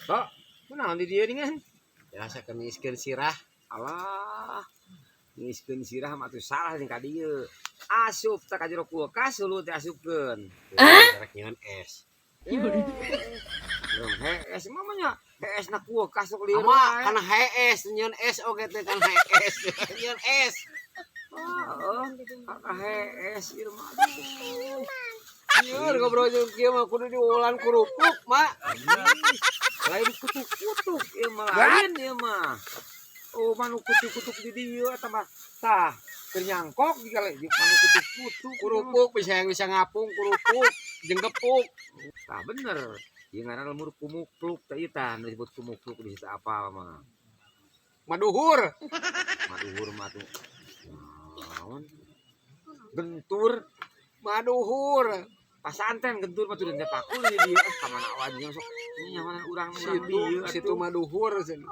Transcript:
Tok, kunaon di dieu dengan? Biasa ngiiskeun sirah. Alah. Ngiiskeun sirah mah atuh salah jeung ka dieu. Asup tah ka jero kulkas hulu teh asupkeun. Rek nyieun es. Belum hees mah nya. Hees na kulkas sok lieur Ama wae. Kana hees nyieun es oge teh kan hees. Nyieun es. Heeh, ka hees ieu mah, aduh. Nyeur ngobrol jeung kieu mah kudu diulan kerupuk, Mak. Lain kutuk-kutuk ieu mah, lain ieu mah. Oh, manu kutuk-kutuk di dieu eta mah tah keur nyangkok jika lagi manu kutuk-kutuk. Kerupuk bisa yang bisa ngapung kerupuk jeung gepuk. Tah bener. Ieu ngaranna lemur kumukluk teh, ieu tah nu disebut kumukluk di situ apal mah. Maduhur. Maduhur mah tuh. Naon? Gentur. Maduhur. Pasantren gentur mah tuh teh pakul di dieu, ah ka mana wae sok nyamanan urang-urang Situ dieu situ atuh. Maduhur cenah.